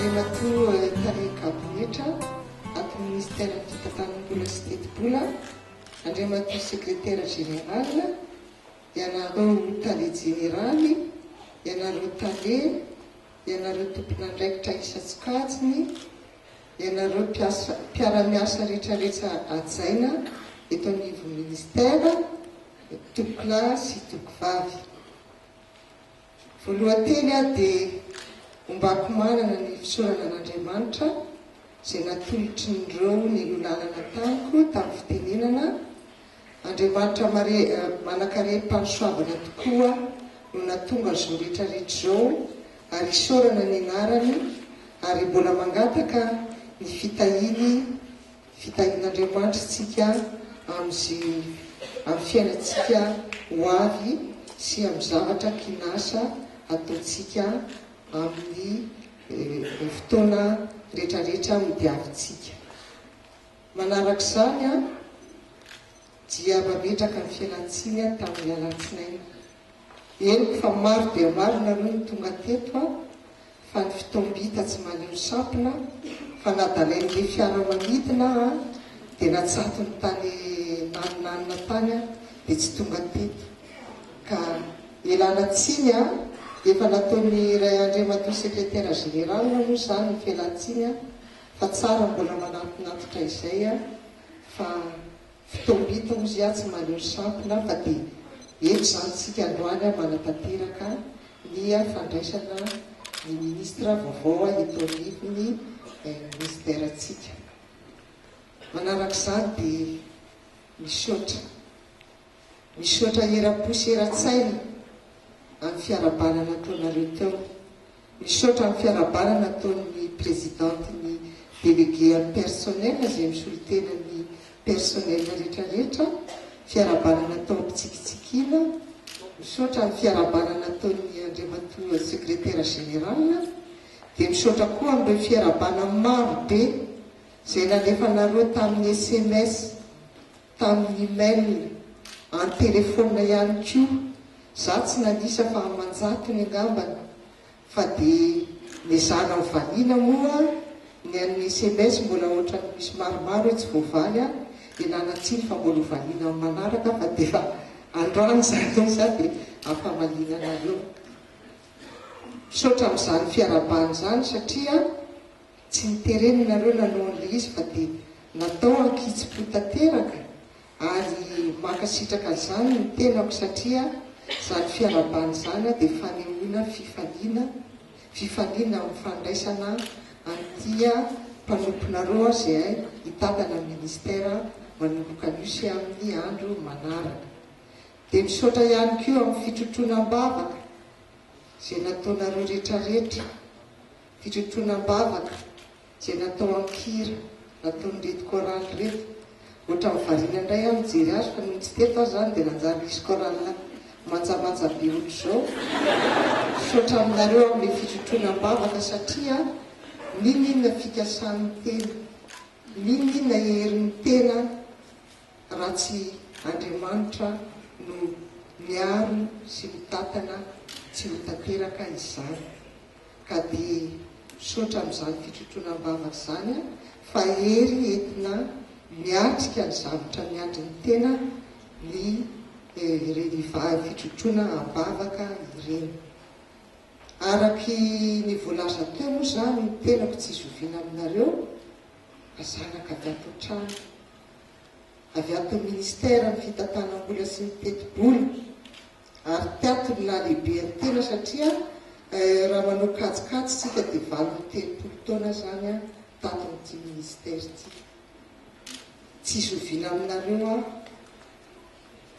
Andriamatoa Tale Kabinetra ato Minisiteran'ny Fitantanam-bola sy Tetibola, Andriamatoa Sekretera Général, ianareo Tale Jeneraly, ianareo Tale, ianareo tompon'andraikitra isan-tsokajiny, ianareo mpiasa, mpiara-miasa rehetrarehetra hajaina eto anivon'ny Ministera, tompokolahy sy tompokovavy. Voalohan-teny aho dia ombako manana ny fisaorana an'Andriamanitra izay natolotrin'ireo niloa-lalana tamiko tamin'ny fitenenana, Andriamanitra mare manankarem-panosoavana tokoa no natonga izao rehetra rehetra izao ary isaorana ny anarany ary mbola mangataka ny fitahiany Fitahian'Andriamanitra isika amin'izay amin'ny fiainantsika ho avy sy amin'ny zavatra kinasa ataontsika amin'ny fotoana rehetrarehetra hodiavintsika. Manaraka izany dia mametraka ny fialantsiny tamin'ny alatsinainy. Henoko fa maro dia maro nareo no tonga teto a, fa ny fotoam-bita tsy mahaleo sampona, fa nadalain'le fiaramanidina a, dia natsatony tany naninanina tany a, dia tsy tonga teto. Ka ialana tsiny a, efa nataon'ny ray Andriamatoa Secrétaire Général moa izany ny fialan-tsiny a, fa tsara mbola manatinatitra izay a, fa Fotoam-bita hozy aho tsy mahaleo sampona fa dia eto izany tsika androany aho manatanteraka ny fandraisana ny ministre vaovao eto anivon'ny ministère-tsika. Manarak'izany dia misaotra, misaotra eram-po sy eran-tsaina amin'ny fiarahabana nataonareo teo. Misaotra amin'ny fiarahabana nataon'ny Présidente-n'ny Délégué an'ny Personnel izay misolo tena ny Personnel rehetra rehetra, fiarahabana natao am-pitsikitsikiana. Misaotra amin'ny fiarahabana nataon'ny Andriamatoa Secrétaire Général. Dia misaotra koa amin'ireo fiarahabana maro be izay nalefanareo tamin'ny sms, tamin'ny mail, an-telephone ihany koa. Za tsy nanisa fa aman-jatony angambany fa dia nezahana hovaliana moa ny an'ny sms mbola ohatran'ny misy maromaro hoe tsy voavaly an, ialana tsiny fa mbola hovaliana amin'ny manaraka fa dia efa androany izany izy an dia ampamaliana anareo. Misaotra amin'izany fiarahabana izany satria tsy niterena nareo nanao an'ilay izy fa dia natao ankitsipo tanteraka Ary mankasitraka an'izany ny tenako satria izany fiarahabana izany dia fanehoana fifaliana, fifaliana amin'ny fandraisana an'ity mpanomponareo aho izay hitantana ny ministera manomboka anio sy amin'ny andro manaraka. Dia misaotra ihany koa amin'ny fitrotroana am-bavaka izay nataonareo rehetrarehetra, fitrotroana am-bavaka. Izay natao an-kira, nataon'ireto chorale ireto. Ohatran'ny variana indray aho nijery azy fa nony tsy teto aho izany dia nanjary nisy chorale manjamanja be ohatr'izao. Misaotra aminareo amin'ilay fizotroana am-bavaka satria n'inon'inona fikasan'ny tena, n'inon'inona herin'ny tena raha tsy Andriamanitra no miaro sy mitantana tsy ho tanteraka izany. Ka dia misaotra amin'izany fitrotroana am-bavaka izany fa hery entina miatrika ny zavatra miandry ny tena ny ireny fitrotroana am-bavaka ireny. Araky ny voalaza teo moa izany ny tenako tsy zoviana aminareo fa zanaka avy ato an-trano, avy ato ministère ny fitantanam-bola sy ny tetibola, Ary tato ny nahalehibe ny tena satria raha manao kajikajy isika dia 38 taona izany aho tato amin'ity ministère ity. Tsy zoviana aminareo aho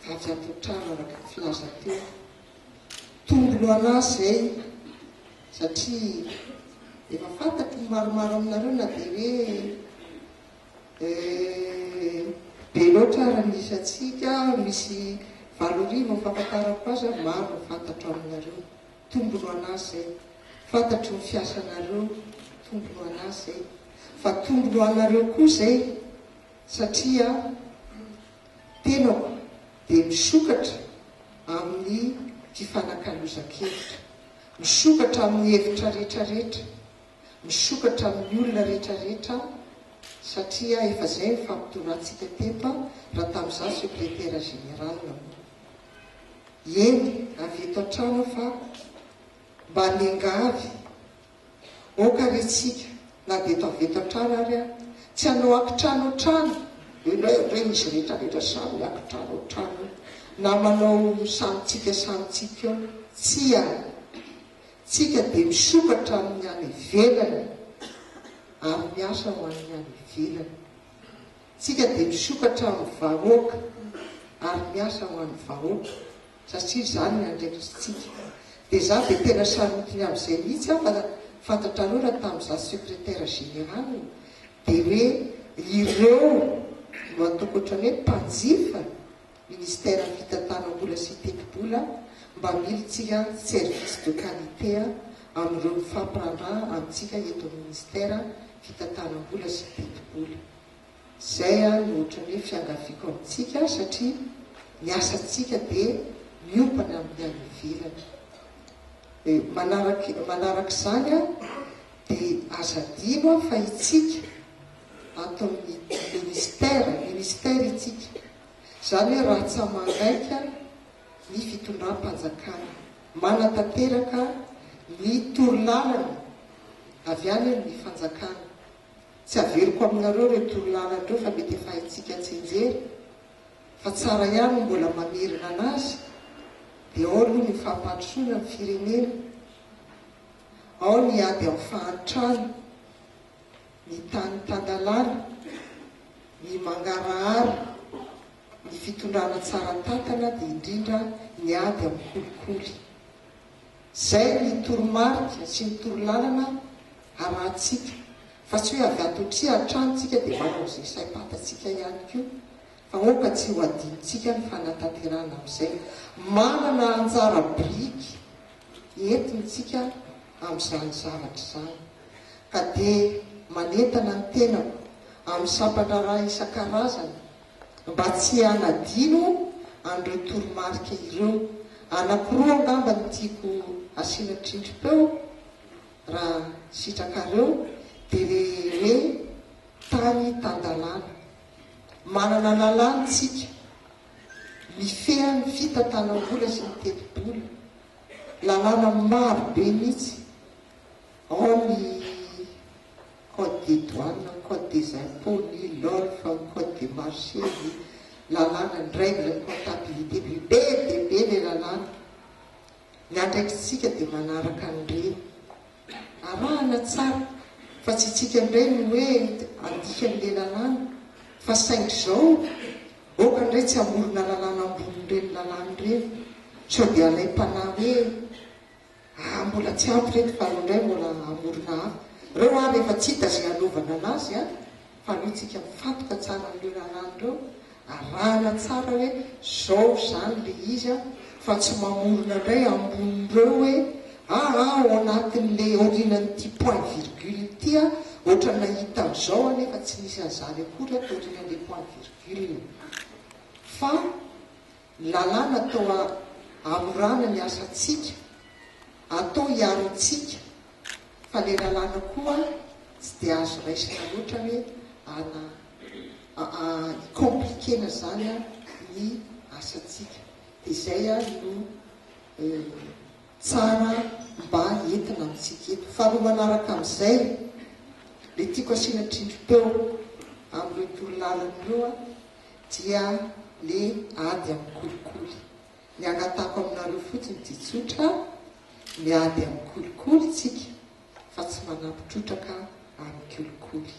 fa avy ato an-trano araka ny filaza teo. Tombony ho an'ahy izay satria efa fantatro ny maromaro aminareo na dia hoe Eh, be loatra ary ny isantsika, misy 8000 ny fahafantarako azy ary maro ny fantatro aminareo. Tombony ho an'ahy izay. Fantatro ny fiasanareo, tombony ho an'ahy izay. Fa tombony ho anareo koa izay satria tenako dia misokatra amin'ny fifanakalozan-kevitra, misokatra amin'ny hevitra rehetra rehetra. Misokatra amin'ny olona rehetra rehetra satria efa izay ny fampitondrantsika teto raha tamin'izaho secrétaire général moa. Eny, avy eto an-trano aho fa mba niangavy aoka re tsika na dia eto avy eto an-trano ary aho tsy hanao akitrano an-trano, eo indray indray izy rehetra rehetra samy miakitrano an-trano eo, na manao samy tsika samy tsika eo, tsia, tsika dia misokatra amin'ny any ivelany ary miasa ho an'ny any ivelany. Tsika dia misokatra amin'ny vahoaka ary miasa ho an'ny vahoaka satria izany ny andraikitritsika. Dia za dia tena sarotiny amin'izay mihitsy aho fa fantatrareo raha tamin'izaho secrétaire général dia hoe ireo no ataoko ohatran'ny hoe mpanjifa ministère ny fitantanam-bola sy tetibola mba mila tsika service de qualité amin'ireo mifampiraharaha amintsika eto amin'ny ministère fitantanam-bola sy tetibola. Izay no ohatran'ny hoe fiangaviako amintsika satria ny asantsika dia miompana amin'ny any ivelany. Dia manaraka manarak'izany dia aza adino fa itsika ato amin'ny ministère, ministère itsika, izany hoe rantsa-mangaika ny fitondram-panjakana, manatanteraka ny torolalana avy any amin'ny fanjakana. Tsy averiko aminareo ireo torolalana ireo fa mety efa haintsika tsianjery fa tsara ihany ny mbola mamerina anazy dia ao aloha ny fampandrosoana ny firenena, ao ny ady amin'ny fahantrana, ny tany tan-dalàna, ny mangarahara, ny fitondrana tsara tantana dia indrindra ny ady amin'ny kolikoly. Izay ny toromarika sy ny torolalana arahantsika fa tsy hoe avy ato tria hatrany tsika dia manao izay saim-pantatsika ihany koa fa aoka tsy ho adinontsika ny fanatanterahana amin'izay. Manana anjara biriky entiny tsika amin'izany zavatra izany ka dia manentana ny tenako amin'ny sampan-draharaha isan-karazany mba tsy hanadino an'ireo toromarika ireo. Anankiroa angamba no tiako asiana trindrim-peo raha sitrakareo dia le hoe tany tan-dalàna. Manana lalàna isika mifehy ny fitantanam-bola sy ny tetibola. Lalàna maro be mihitsy. Ao ny Code des douanes, ny code des impôts, ny LOLF, ny code des marchés, ny lalàna, ny règle ny comptabilité publique, be dia be ilay lalàna. Ny andraikitsika dia manaraka an'ireny. Arahana tsara fa tsy itsika indray no hoe handika an'ilay lalàna fa saingy izao aoka indray tsy hamorona lalàna ambonin'ireny lalàna ireny sao dia alaim-panahy hoe Ah mbola tsy ampy reto fa aleo ndray mbola hamorona hafa. Reo ary efa tsy hita ze hanaovana anazy an, fa aleo tsika mifantoka tsara amin'ireo lalàna ireo, arahana tsara hoe zao zany le izy an, fa tsy mamorona ndray ambonin'ireo hoe ah ah ao anatin'le aorianan'ity point virgule ity ah ohatran'ny nahita an'izao aho nefa tsy nisy an'izany akory ato aorianan'le point virgule fa Ny lalàna atao hamorana ny asantsika, atao hiaro antsika, fa le lalàna koa tsy dia azo raisina loatra hoe ana hi-compliquer-na zany ny asantsika. Dia izay no tsara mba entina amintsika eto. Faharoa manaraka amin'izay, le tiako asiana trindrim-peo amin'ireo torolalana ireo dia le ady amin'ny kolikoly. Ny angatahako aminareo fotsiny dia tsotra, miady amin'ny kolikoly tsika fa tsy manampy trotraka amin'ny kolikoly.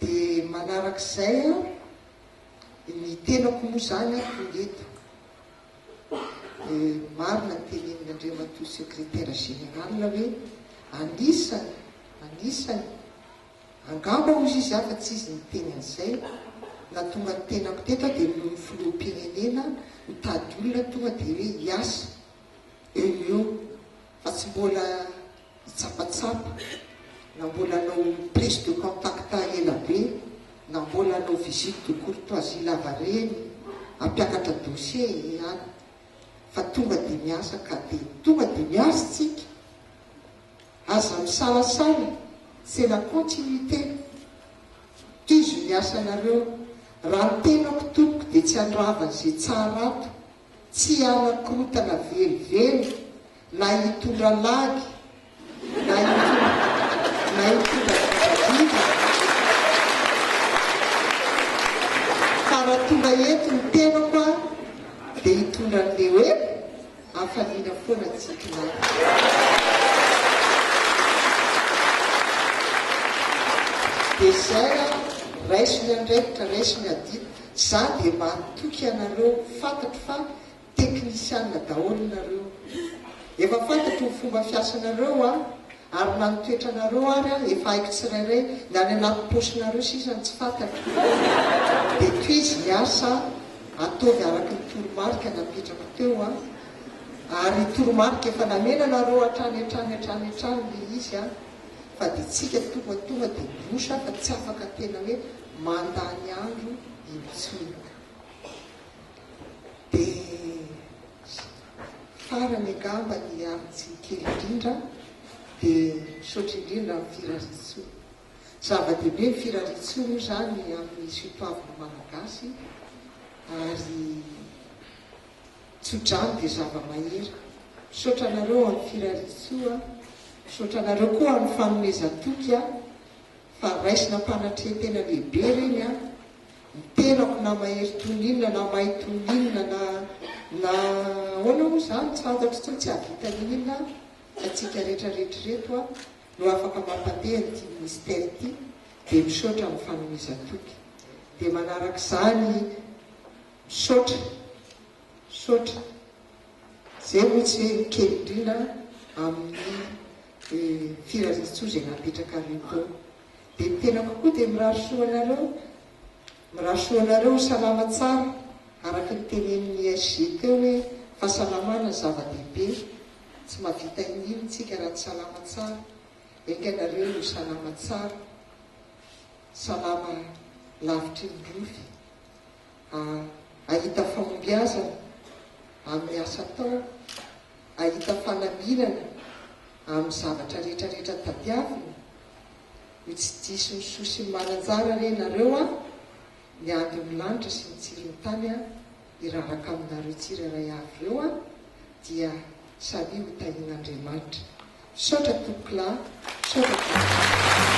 Dia manarak'izay an, ny tenako moa izany an tonga eto, marina ny tenenin'Andriamatoa Secrétaire Général hoe anisany, anisany, Angamba hozy izy afa tsy izy niteny an'izay, nahatonga ny tenako teto aho dia noho ny filoham-pirenena mitady olona tonga dia hoe hiasa eo no eo fa tsy mbola hitsapatsapa na mbola hanao prise de contact ela be na mbola hanao visite de courtoisie lavareny hampiakatra dossier ihany fa tonga dia miasa ka dia tonga dia miasa tsika. Aza misalasala, c'est la continuité. Tohizo ny asanareo. Raha ny tenako tompoko dia tsy handrava an'izay tsara ato, tsy hanakorotana velively na hitondra lagy na hitondra na hitondra vidravidra. Fa raha tonga eto ny tenako a dia hitondra an'le hoe hafaliana foana tsikinao. Dia zay a, raiso ny andraikitra, raiso ny adidy, za dia matoky anareo, fantatro fa Teknisiana daholo nareo. Efa fantatro ny fomba fiasanareo a, ary na ny toetranareo ary a, efa haiko tsirairay, ny any anaty paosinareo sisa no tsy fantatro. Dia tohizo ny asa, ataovy araka ny toromarika napetrako teo a, ary toromarika efa namena anareo hatrany hatrany hatrany hatrany le izy a, fa dia tsika tonga tonga dia miroso fa tsy afaka tena hoe mandany andro intsony. Dia farany angamba ny ary tsy kely indrindra dia misaotra indrindra amin'ny firariantsoa. Zava-dehibe ny firariantsoa moa izany amin'ny soatoavina malagasy ary tso-drano dia zava-mahery. Misaotra anareo amin'ny firariantsoa, misaotra anareo koa amin'ny fanomezan-toky fa raisina am-panatrehan-tena lehibe ireny an! Ny tenako na mahery toy ny inona na mahay toy ny inona na na ahoana moa izany tsy fantatro intsony tsy hahavita n'inona fa tsika rehetra rehetra ireto an no afaka mampandeha an'ity ministère ity dia misaotra amin'ny fanomezan-toky dia manaraka izany misaotra misaotra izay moa tsy hoe kely indrindra amin'ny firariantsoa izay napetrakareo teo Dia ny tenako koa dia mirary soa anareo, mirary soa anareo ho salama tsara, araka ny tenenin'ny SG teo hoe fahasalamana zava-dehibe, tsy mahavita inona tsika raha tsy salama tsara, enga nareo ho salama tsara, salama lavitry ny rofy, hahita fahombiazana amin'ny asa atao, hahita falaminana amin'ny zavatra rehetra rehetra tadiavina, ho tsy diso ny soa sy ny manan-jara re nareo an, ny andon'ny lanitra sy ny tsiron'ny tany an, hiraraka aminareo tsirairay avy ireo an, dia samia ho tahian'Andriamanitra. Misaotra tompokolahy, misaotra tompoko.